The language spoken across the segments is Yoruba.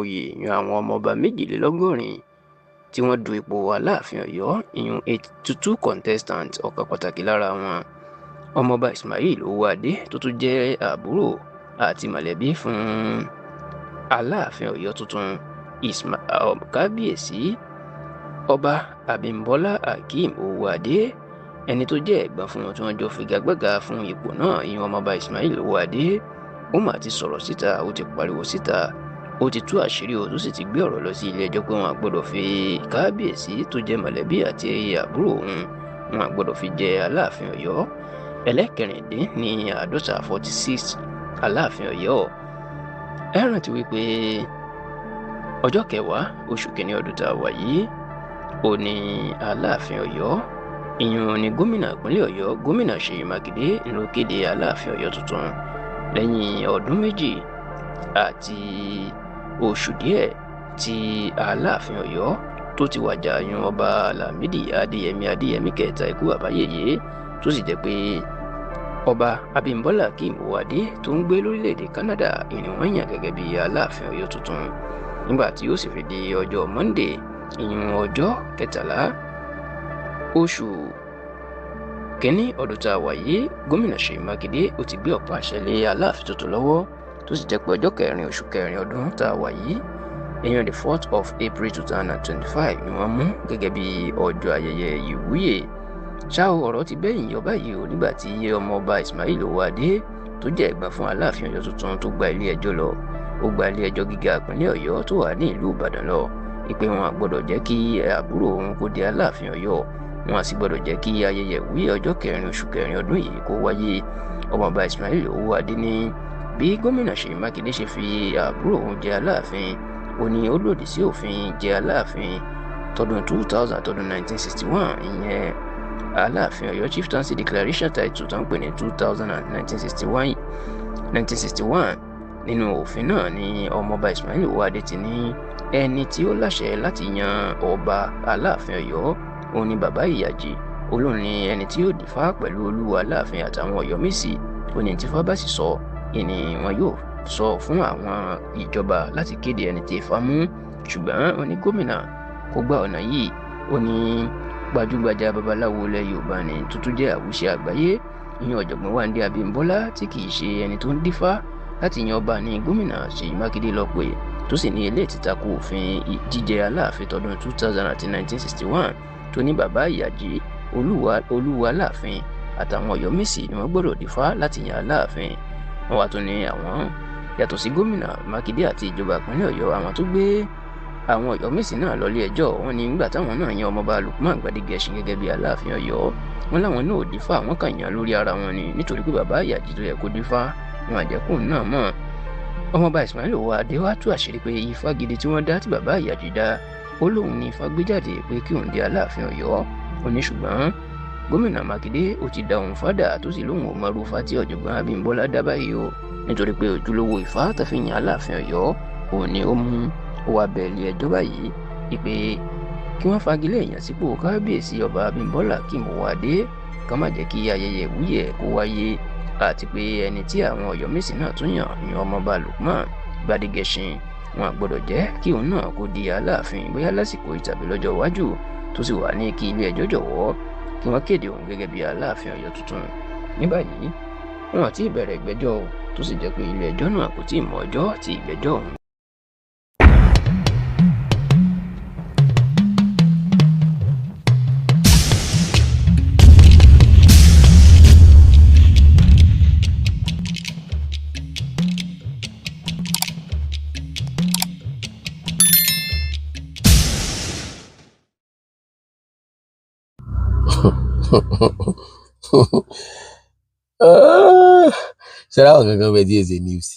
oyè yan àwọn ọmọọba 82 tí wọ́n du ipò Aláàfin Ọ̀yọ́, ìyún 82 contestants. Ọ̀kan pàtàkì lára wọn, ọmọọba Ismail Owóadé, tó tún jẹ́ àbúrò àti mọ̀lẹ́bí fún Aláàfin Ọ̀yọ́ tuntun, Kábíyèsí Ọba Abímbọ́lá Akeem Owóadé, ẹni tó jẹ́ ẹ̀gbọ́n fún wọn tí wọ́n jọ figagbága fún ipò náà, ìyún ọmọọba Ismail Owóadé, ó mà ti sọ̀rọ̀ síta, ó ti pariwo síta, ó ti tú àṣírí o, tó sì ti gbé ọ̀rọ̀ lọ sí ilé ẹjọ́ pé wọn gbọ́dọ̀ fi kábíyèsí tó jẹ́ mọ̀lẹ́bí àti àbúrò òun, wọn gbọ́dọ̀ fi jẹ Aláàfin Ọ̀yọ́ ẹlẹ́kẹrìndínláàádọ́ta, 46 Aláàfin Ọ̀yọ́. Ẹ rántí wípé ọjọ́ 10 oṣù kìíní ọdún tá a wà yìí, ó ní Aláàfin Ọ̀yọ́, ìyún ni gómìnà ìpínlẹ̀ Ọ̀yọ́, gómìnà Ṣèyí Mákindé, ló kéde Aláàfin Ọ̀yọ́ tuntun lẹ́yìn ọdún 2 àti oṣù díẹ̀ tí Aláàfin Ọ̀yọ́ tó ti wàjà, yan ọba Lámìdí Adéyẹmí Adéyẹmí kẹta, ikú àbáyèyé, tó sì jẹ́ pé ọba Abímbọ́lá Akeem Owóadé tó ń gbé lórílẹ̀‐èdè Canada ìní wọ́n yàn gẹ́gẹ́ bí Aláàfin Ọ̀yọ́ tuntun. Nígbà tí ó sì fi di ọjọ́ Monday, ìyún ọjọ́ 13 oṣù kínní ọdún tá a wà yìí, gómìnà Ṣèyí Mákindé ó ti gbé ọ̀pá àṣẹ lé Aláàfin tuntun lọ́wọ́, tó sì jẹ́ pé ọjọ́ 4 oṣù kẹrin ọdún tá a wà yìí, ìyún the 4th of April 2025, ni wọ́n mú gẹ́gẹ́ bí ọjọ́ ayẹyẹ ìwúyè. Ṣá o, ọ̀rọ̀ ti bẹ́yìn yọ báyìí o, nígbà tí ọmọọba Ismail Owóadé tó jẹ́ ẹ̀gbọ́n fún Aláàfin Ọ̀yọ́ tuntun tó gba ilé ẹjọ́ lọ, ó gba ilé ẹjọ́ gíga ìpínlẹ̀ Ọ̀yọ́ tó wà ní ìlú Ìbàdàn lọ, ìpè wọn gbọ́dọ̀ jẹ́ kí àbúrò òun kó di Aláàfin Ọ̀yọ́, wọn sì gbọ́dọ̀ jẹ́ kí ayẹyẹ ìwúyè ọjọ́ 4 oṣù kẹrin ọdún yìí kó wáyé. Ọmọọba Ismail Owóadé ní bí gómìnà Ṣèyí Mákindé ṣe fi àbúrò òun jẹ Aláàfin, ó ní ó lòdì sí òfin jẹ Aláàfin tọdún 2000, tọdún 1961, ìyẹn Aláàfin Ọ̀yọ́ Chieftaincy Declaration Title tó ń pè ní 2000 1961. Nínú òfin náà ni ọmọọba Ismail Owóadé ti ní ẹni tí ó láṣẹ láti yan ọba Aláàfin Ọ̀yọ́ òun ni bàbá Ìyàjì, olóhùn ni ẹni tí yóò dífá pẹ̀lú olúwa Aláàfin àtàwọn Ọ̀yọ́mèsì. Ó ní tífá bá sì sọ ìní wọn yóò sọ fún àwọn ìjọba láti kéde ẹni tí ifá mú. Ṣùgbọ́n ó ní gómìnà kò gba ọ̀nà yìí. Ó ní gbajúgbajà babaláwo ilẹ̀ Yorùbá ni tuntun jẹ́ àwùṣe àgbáyé, ìyẹn ọ̀jọ̀gbọ́n Wándé Abímbọ́lá, tí kì í ṣe ẹni tó ń dífá láti yan ọba ní gómìnà Ṣèyí Mákindé lọ pé, tó sì ní ilé ìtìtakò òfin jíjẹ Aláàfin tọdún 2000 àti 1961, tó ní bàbá Ìyàjì, olúwa Aláàfin àtàwọn Ọ̀yọ́mèsì ni wọ́n gbọ́dọ̀ dífá láti yan Aláàfin. Wọ́n wá tún ní àwọn yàtọ̀ sí gómìnà Mákindé àti ìjọba ìpínlẹ̀ Ọ̀yọ́, àwọn tó gbé àwọn Ọ̀yọ́mèsì náà lọlé ẹjọ́. Wọn ní nígbà táwọn náà yan ọmọọba Lukman Gbadegẹṣin gẹ́gẹ́ bí Aláàfin Ọ̀yọ́, wọn láwọn náà ò dífá, àwọn kàn yàn lórí ara wọn ni, nítorí pé bàbá Ìyàjì tó yẹ kó dífá wọn àjẹkùn náà mọ̀. Ọmọọba Ismail Owóadé wá tú àṣírí pé ifá gidi tí wọ́n dá, tí bàbá Ìyàjì dá, ó lóun ní ifá gbé jáde pé kí òun di Aláàfin Ọ̀yọ́. Ó ní ṣùgbọ́n gómìnà Mákindé ó ti da òun fádà, tó sì lóun ò mọrú ifá tí ọ̀jọ̀gbọ́n Abímbọ́lá dá báyìí o, nítorí pé ojúlówó ifá tó fi yan Aláàfin Ọ̀yọ́ òun ni ó mú. Ó wá bẹ ilé ẹjọ́ báyìí ìpè kí wọ́n fagilé ìyànsípò kábíyèsí ọba Abímbọ́lá Akeem Owóadé, ká má jẹ́ kí ayẹyẹ ìwúyè kó wáyé, àti pé ẹni tí àwọn Ọ̀yọ́mèsì náà tún yàn, yan ọmọọba Lukman Gbadegẹṣin, wọn gbọ́dọ̀ jẹ́ kí òun náà kó di Aláàfin bóyá lásìkò ìtàbí lọ́jọ́ iwájú, tó sì wà ní kí ilé ẹjọ́ jọ̀wọ́ kí wọ́n kéde òun gẹ́gẹ́ bí Aláàfin Ọ̀yọ́ tuntun. Ní báyìí wọn àti ìbẹ̀rẹ̀ ìgbẹ́jọ́, tó sì jẹ́ pé ilé ẹjọ́ náà kò tíì mọ ọjọ́ tí ìgbẹ́jọ́ ọ̀hún. Ṣé láwọn kankan bẹ tí èsè news,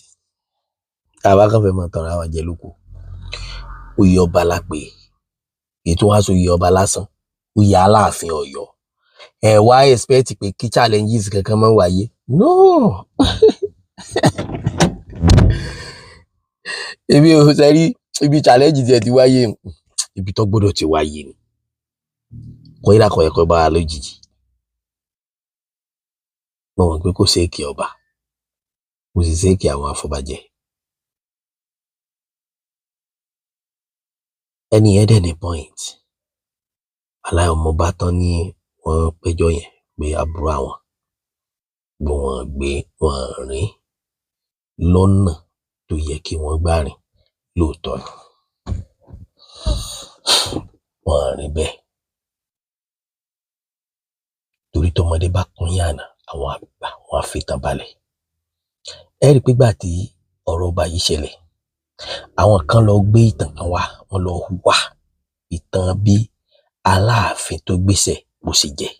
àwa kan fẹ́ máa tọrọ àwọn jẹ lóko. Oyè ọba la pè é, ètò wá sọ oyè ọba lásán, oyè Aláàfin Ọ̀yọ́. Ẹ wá expect pé kí challenges kankan máa wáyé? No, èmi ò ṣe rí ibi challenge tiẹ̀ ti wáyé, ibi tó gbọ́dọ̀ ti wáyé ni kọ́yìnrà kọ̀yẹ̀kọ̀ bá wa lójijì. Mo mọ̀ pé kò séèkì ọba, kò sì séèkì àwọn afọbajẹ. Ẹni yẹn dẹ̀ ní point. Aláìmọba tán ní wọ́n péjọ yẹn pé àbúrò àwọn bí wọ́n gbé wọn rìn lọ́nà tó yẹ kí wọ́n gbà rìn. Lóòótọ́ ni wọ́n rìn bẹ́ẹ̀, torí tọmọdé bá kún yànnà, àwọn àgbà wọn á fi tán balẹ̀. Ẹ rí i pé gbà tí ọ̀rọ̀ ọba yìí ṣẹlẹ̀, àwọn kan lọ gbé ìtàn kan wá, wọ́n lọ wá ìtàn bí Aláàfin tó gbéṣẹ̀ bó ṣe jẹ́,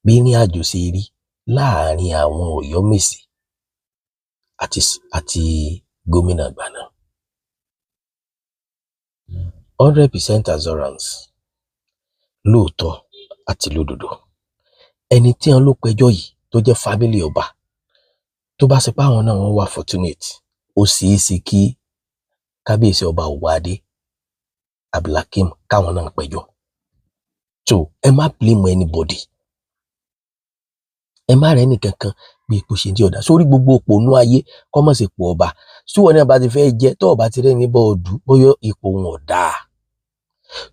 bí ìrìn àjò ṣe rí láàrin àwọn Ọ̀yọ́mèsì àti gómìnà ìgbà náà. 100% assurance, lóòótọ́ àti lódodo, ẹni tí wọ́n ló pẹjọ́ yìí tó jẹ́ family ọba, tó bá ṣe pé àwọn náà wọ́n wà fortunate, ó ṣeé ṣe kí kábíyèsí ọba Òwòadé Abdulhakeem káwọn náà pẹjọ́. So ẹ má blame anybody, ẹ má rẹ́ nìkankan bí ipò ṣe ń tí ọ̀dà sórí gbogbo òpònú ayé kọ́mọ̀ sí ipò ọba. Tí wọn náà bá ti fẹ́ jẹ́, tó o bá ti rẹ́ni bọ́ ọdún, bóyá ipò wọn ò dáa,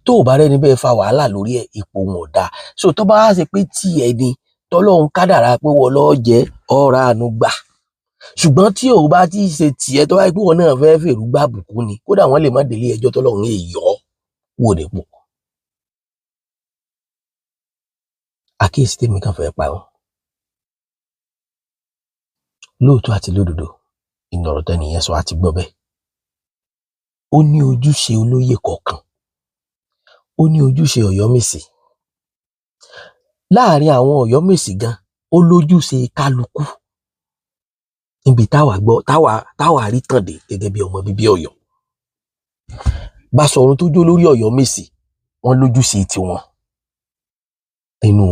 tó o bá rẹ́ni bẹ́ẹ̀ fa wàhálà lórí ẹ̀, ipò wọn ò dáa. So tó bá wá ṣe pé tí ẹni tọ́lọ́run kádàrá pé wọ́n lọ́ọ́ jẹ́ ọ̀rá àánú gbà, ṣùgbọ́n tí o bá ti ṣe tiẹ̀, tó bá yẹ pé wọn náà fẹ́ fèrú gbà bùkún ni, kódà wọ́n lè má délé ẹjọ́ tọ́lọ́run èèyàn wò nípò. Àkíyèsí tèmi kàn fẹ́ pa wọn, lóòótọ́ àti lódodo, ìnọ̀rọ̀ tẹ́nìyẹn sọ àti gbọ́ bẹ́ẹ̀. Ó ní ojúṣe olóyè kọ̀ọ̀kan, ó ní ojúṣe Ọ̀yọ́mèsì láàrin àwọn Ọ̀yọ́mèsì gan, ó lójúṣe kálukú níbi táwa gbọ́, táwa rí tàn dé gẹ́gẹ́ bí ọmọ bíbí Ọ̀yọ́. Basọ̀run tó jó lórí Ọ̀yọ́mèsì, wọ́n lójúṣe tiwọn nínú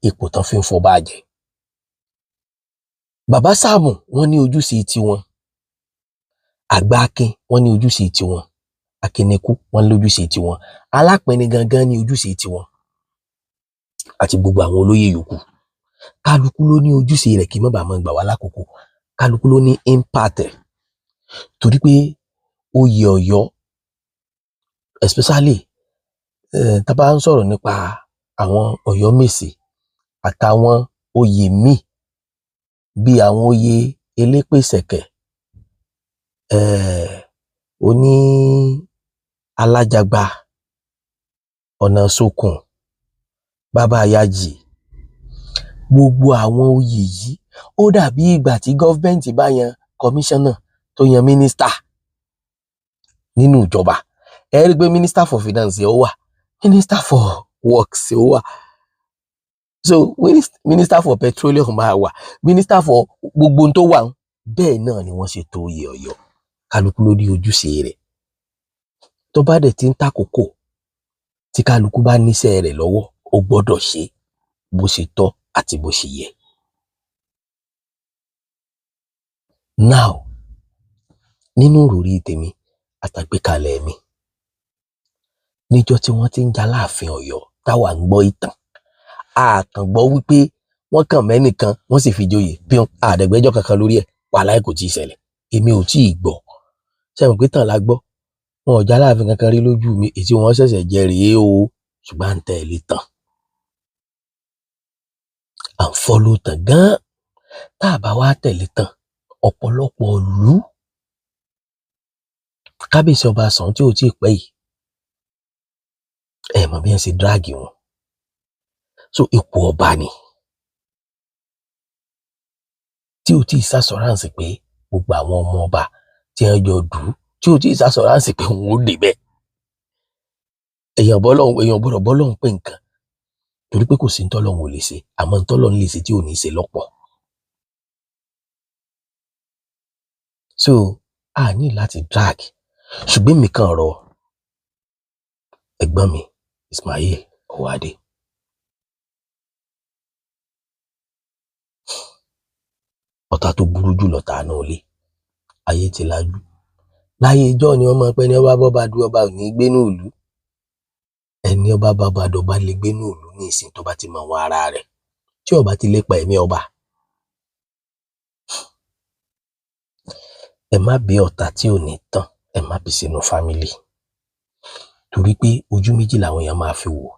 ipò tán fi ń fọba jẹ. Bàbá Sáàmù, wọ́n ní ojúṣe tiwọn. Àgbà Akin, wọ́n ní ojúṣe tiwọn. Akínikú, wọ́n lójúṣe tiwọn. Alápinni gangan ní ojúṣe tiwọn, àti gbogbo àwọn olóyè yòókù. Kálukú ló ní ojúṣe rẹ̀, kí má bàa máa gbà wá lákòókò. Kálukú ló ní impact ẹ̀, torí pé oyè Ọ̀yọ́, especially tá a bá ń sọ̀rọ̀ nípa àwọn Ọ̀yọ́mèsì àtàwọn oyè míì bíi àwọn oyè elépèsẹ̀kẹ̀, oní alájàgbà, ọ̀nà sókun, bàbá àyájì, gbogbo àwọn oyè yìí, ó dàbí ìgbà tí government bá yan kọmíṣánná, tó yan mínísítà nínú ìjọba. Ẹ rí i pé minister for finance ó wà, minister for works ó wà, so minister for petroleum máa wà, minister for gbogbo ohun tó wà. Bẹ́ẹ̀ náà ni wọ́n ṣe tó oyè Ọ̀yọ́. Kálukú ló ní ojúṣe rẹ̀. Tó bá dẹ̀ ti ń tàkókò tí kálukú bá níṣẹ́ rẹ̀ lọ́wọ́, ó gbọ́dọ̀ ṣe bó ṣe tọ́ àti bó ṣe yẹ. Now, nínú ìròrí tèmi àtàgbékalẹ̀ mi, níjọ́ tí wọ́n ti ń jà láàfin Ọ̀yọ́ táwa ń gbọ́ ìtàn, a kàn gbọ́ wípé wọ́n kàn mẹ́nìkan wọ́n sì fi joyè píọ́n, àdẹ̀gbẹ́jọ́ kankan lórí ẹ̀, wàhálà kò tí ì ṣẹlẹ̀, èmi ò tí ì gbọ́. Ṣé mo pé tàn la gbọ́? Wọn ò já láàfin kankan rí lójú mi, èyí tí wọ́n ṣẹ̀ṣẹ̀ jẹ rèé o, ṣùgbọ́n à ń tẹ̀lé tàn, à ń follow tàn gan-an. Tá a bá wá tẹ̀lé tàn, ọ̀pọ̀lọpọ̀ ìlú, kábíyèsí ọba Ṣọ̀ún tí ò tí ì pẹ́ yìí, ẹ mọ̀ bí wọ́n ṣe drag wọn. So ipò ọba ni tí ò tí ì sàṣọránsì pé gbogbo àwọn ọmọ ọba tí wọ́n jọ dù ú, tí ò tí ì sàṣọránsì pé òun ó débẹ̀. Èèyàn bọ́lọ́hún, èèyàn gbọ́dọ̀ bọ́lọ́hún pé nǹkan, torí pé kò sí ntọ́lọ́hún ò lè ṣe, àmọ́ ntọ́lọ́hún lè ṣe tí ò ní ṣe lọ́pọ̀. So a ní láti drag, ṣùgbọ́n mi kàn rọ ẹ̀gbọ́n mi Ismail Ọwádé, ọ̀tá tó burú jù lọ̀tá náà lé ayé ti lajú. Láyé ijọ́ ni wọ́n máa ń pẹ́ ní ọba bọ́ba du ọba ò ní gbénú ìlú. Ẹni ọba bàbá dọba lè gbénú ìlú ní ìsìn tó bá ti mọ àwọn ara rẹ̀, tí ọba ti lépa ẹ̀mí ọba. Ẹ má bí ọ̀tá tí ò ní tán, ẹ má bí sínú fámílì. Torí pé ojú méjì làwọn èèyàn máa fi wò.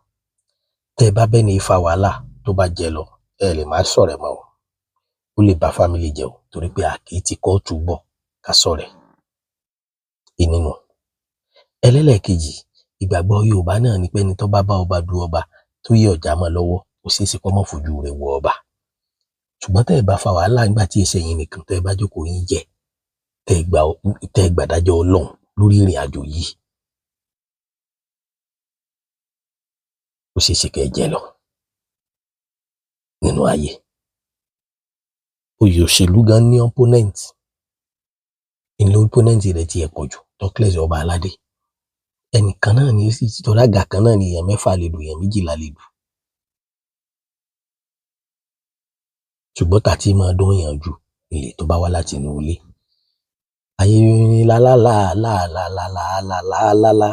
Tẹ́ ẹ bá bẹ́ni fa wàhálà tó bá jẹ lọ, ẹ lè má ṣọ̀rẹ́ mọ́ o. Ó lè bá family jẹ́ o, torí pé a kì í ti kóòtù bọ̀ ká ṣọ̀rẹ́. Ìnínú. Ẹlẹ́lẹ̀kejì, ìgbàgbọ́ Yorùbá náà ni pé ẹni tó bá bá ọba du ọba tó yẹ ọ̀já mọ́ lọ́wọ́, ó ṣeé ṣe kó má fojú rẹ̀ wo ọba. Ṣùgbọ́n tẹ́ ẹ bá fa wàhálà nígbà tí èsì ẹ̀yin nìkan, tẹ́ ẹ bá jókòó yín jẹ, tẹ́ ẹ gbàdájọ́ Ọlọ́run lórí ìrìn àjò yìí, ó ṣeé ṣe kẹ́ ẹ jẹ lọ nínú ayé. Oyè òṣèlú gan ní opponent. Ilé opponent rẹ̀ ti ẹ̀ pọ̀ jù, talkless ọba aládé. Ẹnìkan náà ni ó sì tọ́lá àgà kan náà ni èèyàn mẹ́fà lè dù, èèyàn méjìlá lè dù. Ṣùgbọ́n tàtí máa dún èèyàn jù ilé tó bá wá láti inú ilé. Ayé lálálálálálálálálá.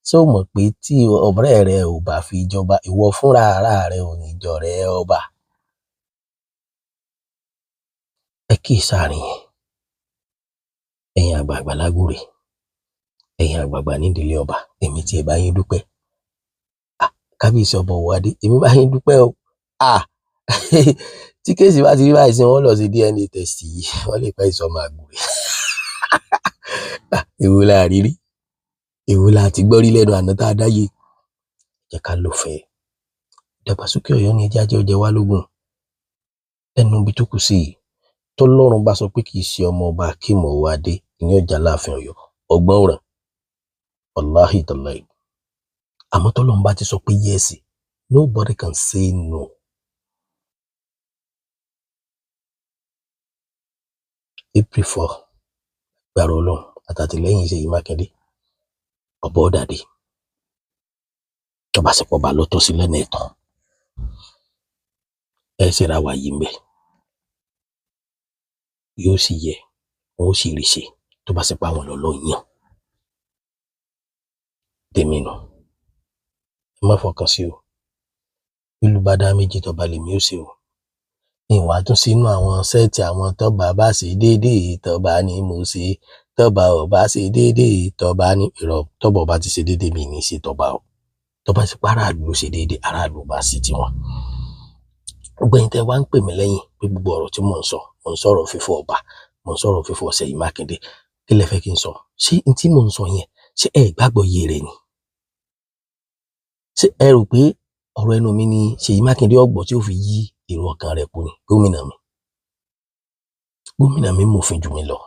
Ṣé o mọ̀ pé tí ọ̀rẹ́ rẹ ò bá fi jọba, ìwọ fúnra ara rẹ ò ní jọrẹ ọba? Ẹ kíyè sáàrin yẹn. Ẹ̀yin àgbààgbà lágùrè, ẹ̀yin àgbààgbà nídìílé ọba, èmi tí ẹ bá yín dúpẹ́. Kábíyèsí ọba Ọwọ́adé, èmi bá yín dúpẹ́ o. Tí kéèsì bá ti rí báyìí sí, wọ́n lọ sí DNA test yìí, wọ́n lè pẹ́ ìsọmọ àgùrè. Èwo la rí rí? Èwo la ti gbọ́ rí lẹ́nu àná tá a dáyé? Jẹ́ ká lò fẹ́. Ìdàgbàsókè Ọ̀yọ́ ni ẹjẹ́ ajé ọjẹ́ wá lógún. Ẹnu ibi tó kù sí yìí, tọ́lọ́run bá sọ pé kì í ṣe ọmọ ọba Akeem Ọwọ́adé ní ọjà láàfin Ọ̀yọ́, ọgbọ́n òràn, wàláhì tàláhì. Àmọ́ tọ́lọ́run bá ti sọ pé yes, nobody can say no. April 4, gbàrọ̀ Ọlọ́run àtàtìlẹ́yìn Ṣèyí Mákindé, ọba ọ̀dàdé. Tọ́ba sì pọ̀ bá lọ́tọ́ sí lẹ́nu ẹ̀tàn. Ẹ ṣe ra wà yìí ń bẹ̀. Yóò sì yẹ, wọn ó sì rí ṣe tó bá sì pa àwọn lọ́lọ́ yàn. Tèmi nù. Ẹ má fọkàn sí o. Ìlú bá dá méjì tọ́ba lèmi ó ṣe o. Ìwà tún sínú àwọn sẹ́ẹ̀tì àwọn tọ́ba bá ṣe déédéé, tọ́ba ni mo ṣe, tọ́ba ò bá ṣe déédéé, tọ́ba ní irọ́, tọ́ba ò bá ti ṣe déédéé mi ní ṣe tọ́ba o. Tọ́ba sì pa aráàlú ló ṣe déédéé, aráàlú bá ṣe tiwọn. Gbogbo ẹ̀yin tẹ́ wá ń pè mí lẹ́yìn pé gbogbo ọ̀rọ̀ tí mò ń sọ, mò ń sọ̀rọ̀ fífọ́ ọba, mò ń sọ̀rọ̀ fífọ́ Ṣèyí Mákindé, kí lẹ fẹ́ kí n sọ? Ṣé n tí mò ń sọ yẹn, ṣé ẹ gbàgbọ́ iye rẹ̀ ni? Ṣé ẹ rò pé ọ̀rọ̀ ẹnu mi ni Ṣèyí Mákindé ọ̀gbọ́ tí ó fi yí èrò ọkàn rẹ̀ po ni? Gómìnà mi. Gómìnà mi mòfin jù mí lọ.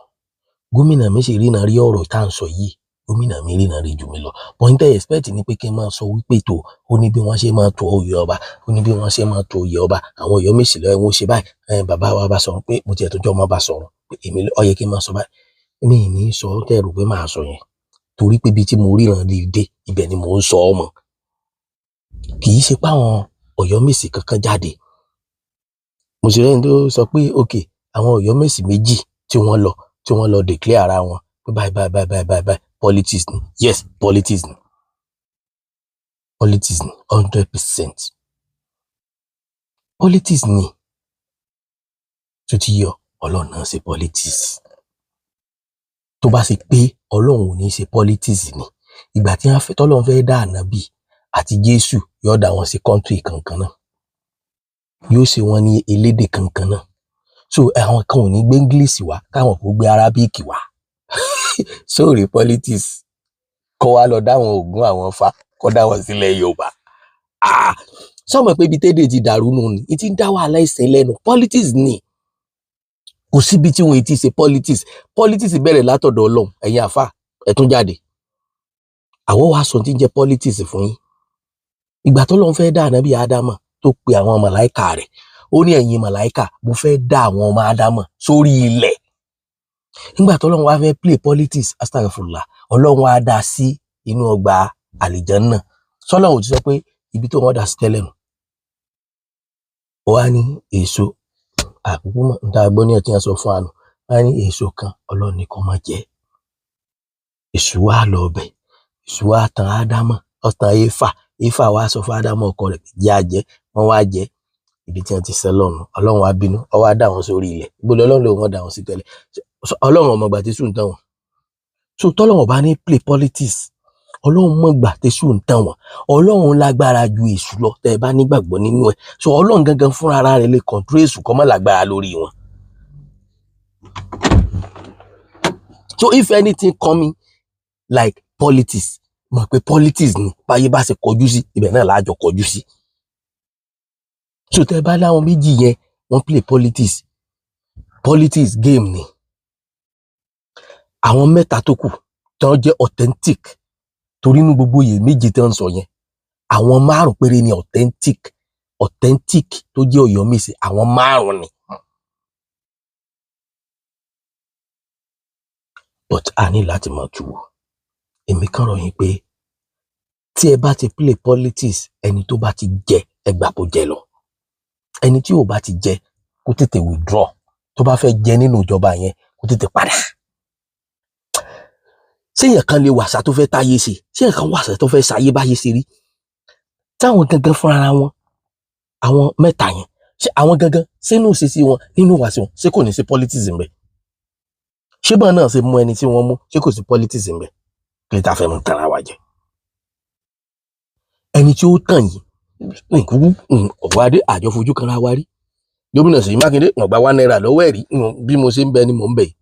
Gómìnà mi sì ríran rí ọ̀rọ̀ tá à ń sọ yìí. Gómìnà mi ríran rí jù mí lọ. But n tẹ́ expect ni pé kí n máa sọ wípé tó, ó ní bí wọ́n ṣe máa tó oyè ọba, ó ní bí wọ́n ṣe máa tó oyè ọba, àwọn Ọ̀yọ́ Mèsì lọ́yẹ̀ wọ́n ṣe báyìí. Bàbá wa bá sọ̀rọ̀ pé mo tiẹ̀ tó jọ́ ọmọ bá sọ̀rọ̀ pé èmi ó yẹ kí n máa sọ báyìí. Mi ì ní sọ tẹ́ rò pé màá sọ yẹn. Torí pé ibi tí mo ríran rí dé, ibẹ̀ ni mò ń sọ ọmọ. Kì í ṣe pé àwọn Ọ̀yọ́ Mèsì kankan jáde. Mo sì rẹ́ni tó sọ pé okay, àwọn Ọ̀yọ́ Mèsì méjì tí wọ́n lọ declare ara wọn pé báyìí báyìí báyìí báyìí báyìí báyìí, politics ni. Yes, politics ni. Politics ni 100%. Politics ni. Tó ti yọ, Ọlọ́run náà ṣe politics. Tó bá ṣe pé Ọlọ́run ò ní ṣe politics ni, ìgbà tí wọ́n fẹ́, tọ́lọ́run fẹ́ dá ànábì àti Jésù, yóò dá wọn sí country kankan náà. Yóò ṣe wọ́n ní elédè kankan náà. So àwọn kan ò ní gbé English wá, káwọn kò gbé Arabic wá. Sóòrè politics. Kọ́ wa lọ dáwọn Ògún àwọn Ifá, kọ́ dá wọn sílẹ̀ Yorùbá. Sọ mọ̀ pé ibi tẹ́dẹ̀ ti dàrú nù ni, ìtí ń dá wàhálà ìsìn lẹ́nu. Politics ni. Kò síbi tí wọ́n ti ṣe politics. Politics bẹ̀rẹ̀ látọ̀dọ̀ Ọlọ́run, ẹ̀yin àfà, ẹ tún jáde. Àwọn wàá sọ tí ń jẹ́ politics fún yín. Ìgbà tó lọ́n fẹ́ dá ànábì Ádámọ̀ tó pe àwọn màláìkà rẹ̀, ó ní ẹ̀yin màláìkà, mo fẹ́ dá àwọn ọmọ Ádámọ̀ sórí ilẹ̀. Nígbà tó lọ́n wá fẹ́ play politics, astagfirullah, Ọlọ́run wá dá sí inú ọgbà àlìjánná. Sọ́lọ́run ò ti sọ pé ibi tó wọ́n dá sí tẹ́lẹ̀ nù. Ó wá ní èso, àkókò mọ̀, n ta gbọ́ ní ọtí yẹn sọ fún àná, wá ní èso kan Ọlọ́run ní kó má jẹ. Èṣù wá lọ ọbẹ̀, èṣù wá tan Ádámọ̀, ó tan Éfà, Éfà wá sọ fún Ádámọ̀ ọkọ rẹ̀ pé jẹ́ á jẹ, wọ́n wá jẹ. Ibi tí wọ́n ti sẹ́ lọ́run, Ọlọ́run wá bínú, ó wá dá wọn sórí ilẹ̀. Ibo lọ́lọ́run ló wọ́n dá wọn sí tẹ́lẹ̀. Ọlọ́run ọmọ ìgbà tí sùn tán wọn. So tọ́lọ́run bá ní play politics, Ọlọ́run mọ̀ gbà tẹ̀sù ń tàn wọ́n. Ọlọ́run lágbára ju èṣù lọ tẹ́ ẹ bá nígbàgbọ́ nínú ẹ̀. So Ọlọ́run gangan fúnra ara rẹ̀ lè control èṣù kó má lágbára lórí wọn. So if anything coming like politics, mọ̀ pé politics ni, báyé bá ṣe kọjú sí ibẹ̀ náà láàjọ kọjú sí. So tẹ́ ẹ bá láwọn méjì yẹn wọ́n play politics, politics game ni. Àwọn mẹ́ta tó kù tán jẹ́ authentic, torí inú gbogbo oyè méje tán ń sọ yẹn, àwọn márùn péré ni authentic. Authentic tó jẹ́ Ọ̀yọ́mèsì, àwọn márùn ni. But a ní láti máa tu wò. Èmi kàn rọ̀ yín pé tí ẹ bá ti play politics, ẹni tó bá ti jẹ ẹ gbà kó jẹ lọ, ẹni tí ò bá ti jẹ kó tètè withdraw, tó bá fẹ́ jẹ nínú ìjọba yẹn kó tètè padà. Ṣé èèyàn kan lè wàṣà tó fẹ́ táyé ṣe? Ṣé èèyàn kan wàṣà tó fẹ́ ṣayé báyé ṣe rí? Táwọn gangan fúnra wọn, àwọn mẹ́ta yẹn, ṣé àwọn gangan sínú ìṣesí wọn, nínú ìwàsí wọn, ṣé kò ní sí politics ńbẹ? Ṣé bọ́n náà ṣe mú ẹni tí wọ́n mú, ṣé kò sí politics ńbẹ? Kí ta fẹ́ mú tara wa jẹ? Ẹni tí ó tàn yìí nkúkú ọ̀wádé àjọ fojú kanra wa rí. Gómìnà Ṣèyí Mákindé wọ́n gba ₦1 lọ́wọ́ ẹ̀ rí, bí mo ṣe ń bẹ ni mò ń bẹ yìí.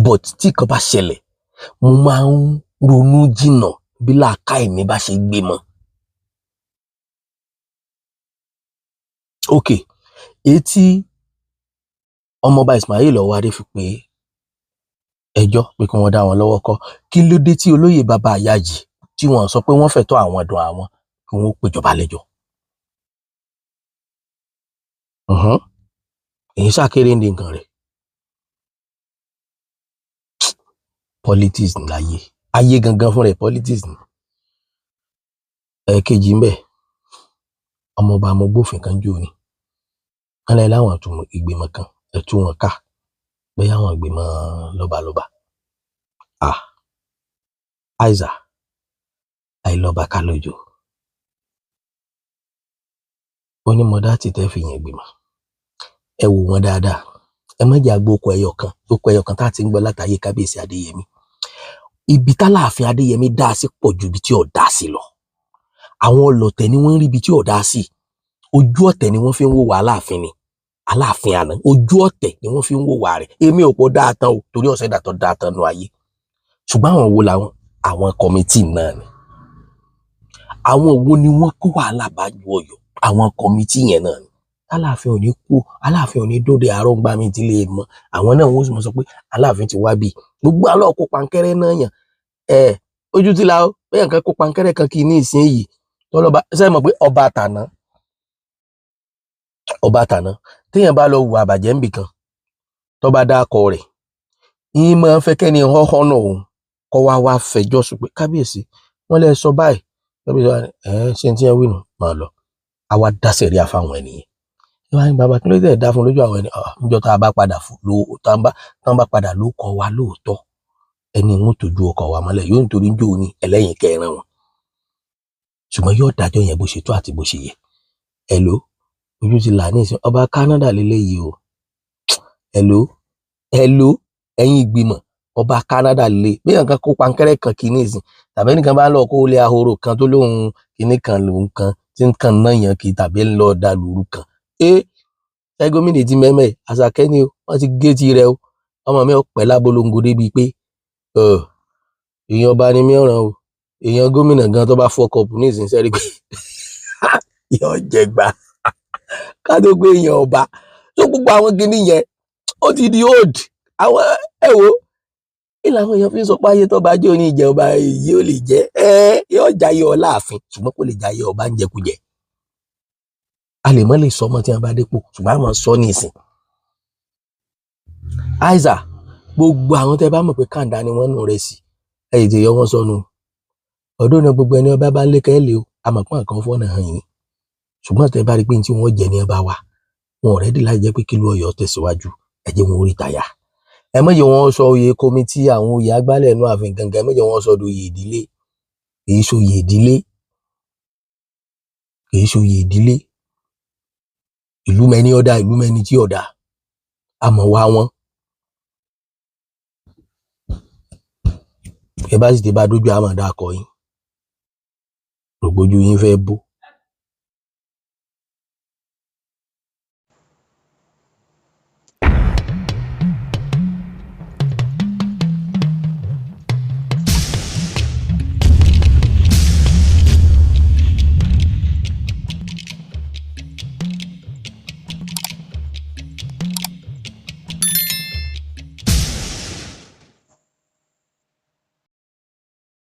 But tí kan bá ṣẹlẹ̀, mo máa ń ronú jìnnà bí làákàyè mi bá ṣe gbé mọ́. Ok, èyí tí ọmọọba Ismail Ọwádé fi pé ẹjọ́ pé kí wọ́n dá wọn lọ́wọ́ kọ́, kí ló dé tí olóyè bàbá Àyájì tí wọ́n sọ pé wọ́n fẹ̀tọ́ àwọn dùn àwọn kí wọ́n péjọba lẹ́jọ́? Èyí ṣàkéré ní nǹkan rẹ̀. Politics láyé, ayé gangan fúnra ẹ̀ politics ni. Ẹ̀ẹ̀kejì ń bẹ, ọmọọba amọ̀gbófin kan jò ní wọn lẹ láwọn àtúmọ̀ ìgbìmọ̀ kan, ẹ tú wọn ká bóyá àwọn ìgbìmọ̀ lọ́balọ́ba. Ah, Aiza àìlọ́ba ká lójó ó ní mọdá tí tẹ́ fi yàn ìgbìmọ̀, ẹ wò wọn dáadáa, ẹ má jẹ́ àgbo okò ẹyọ kan, okò ẹyọ kan tá a ti ń gbọ́ látàyè kábíyèsí Adéyẹmí. Ibi tálàáfin Adéyẹmí dá sí pọ̀ ju ibi tí ò dá sí lọ. Àwọn ọlọ̀tẹ̀ ni wọ́n ń rí ibi tí ò dá sí. Ojú ọ̀tẹ̀ ni wọ́n fi ń wò wá Aláàfin ni, Aláàfin àná, ojú ọ̀tẹ̀ ni wọ́n fi ń wò wá rẹ̀. Èmi ò pọ̀ dáa tán o, torí ọ̀sẹ̀ dàtọ̀ dáa tán nu ayé. Ṣùgbọ́n àwọn wo làwọn? Àwọn kọmitì náà ni. Àwọn wo ni wọ́n kó wàhálà bá ju Ọ̀yọ́? Àwọn kọmitì yẹn náà ni. Aláàfin ò ní kú, Aláàfin ò ní dóde àárọ̀ ńgbà mi ti lè mọ̀. Àwọn náà wọ́n sì mọ̀ sọ pé Aláàfin ti wá bí. Gbogbo àlọ́ kó pankẹ́rẹ́ náà yàn. Ẹ ojú ti la ó, bẹ́ẹ̀ nǹkan kó pankẹ́rẹ́ kan kì í ní ìsín yìí. Tọ́lọ́ba ṣe mọ̀ pé ọba tàná, ọba tàná, téèyàn bá lọ hùwà àbàjẹ́ ńbì kan, tó bá dákọ rẹ̀, yín máa ń fẹ́ kẹ́ni họ́họ́ náà òun kọ́ wá wá fẹjọ́ sùn pé kábíyèsí wọ́n lè sọ báyìí. Kábíyèsí wa ní ẹ̀ ṣe tí ẹ wí nù máa lọ. Àwa dá sẹ̀ríà fáwọn ènìyàn. Ẹ wá ní bàbá kí ló dé dá fún lójú àwọn ẹni níjọ́ tá a bá padà ló tá a bá padà ló kọ wa lóòótọ́, ẹni ń tójú ọkọ̀ wa mọ́lẹ̀ yóò nítorí ń jó ní ẹlẹ́yìn kẹrin wọn. Ṣùgbọ́n yóò dájọ́ yẹn bó ṣe tó àti bó ṣe yẹ. Hello, ojú ti là ní ìsìn ọba Canada lélẹ́yìí o. Hello, hello, ẹ̀yin ìgbìmọ̀ ọba Canada lè bí nǹkan kó pankẹ́rẹ́ kan kì í ní ìsìn, tàbí ẹnìkan bá lọ kó lé ahoro kan tó lóun kinní kan lòun kan tí nǹkan náà yàn kì í tàbí ń lọ da lóru kan. Ẹ gómìnà ti mẹ́mẹ́ àṣàkẹ́ ni o, wọ́n ti gé ti rẹ o. Ọmọ mi ò pẹ́ lábolongo débi pé èèyàn ọba ni mí ọ̀ràn o, èèyàn gómìnà gan tó bá fọkọ̀pù ní ìsìn sẹ́rí pé yóò jẹ gbà ká tó gbé èèyàn ọba tó gbogbo àwọn kinní yẹn ó ti di old. Àwọn ẹ wo kí làwọn èèyàn fi ń sọ pé ayé tó bá jẹ́ òní ìjẹba èyí ò lè jẹ́ ẹ yóò jayé ọláàfin, ṣùgbọ́n kò lè jayé ọba ń jẹkújẹ. A lè mọ́ lè sọ ọmọ tí wọn bá dépò, ṣùgbọ́n àwọn sọ ní ìsìn. Aiza gbogbo àwọn tẹ bá mọ̀ pé kàńdá ni wọ́n nù rẹ̀ sí, ẹ tètè yọ wọ́n sọnù. Ọdún náà gbogbo ẹni ọba bá ń lé kẹ́lẹ́ o, àmọ̀pọ̀n kan fọ́nà hàn yín. Ṣùgbọ́n tẹ bá rí pé ní tí wọ́n jẹ ní ọba wa, wọn ò rẹ́dí láti jẹ́ pé kí ìlú Ọ̀yọ́ tẹ̀síwájú, ẹ jẹ́ wọn orí tàyà. Ẹ má jẹ́ wọn sọ oyè kọmitì àwọn oyè agbálẹ̀ inú ààfin gangan, ẹ má jẹ́ wọn sọ oyè ìdílé. Kì í ṣoyè ìdílé, kì í ṣoyè ìdílé. Ìlú mẹni ọ̀dà, ìlú mẹni tí ọ̀dà, àmọ̀ wá wọn. Ẹ bá sì ti bá dójú àmọ̀ dákọ yín, rògbòjú yín fẹ́ bó.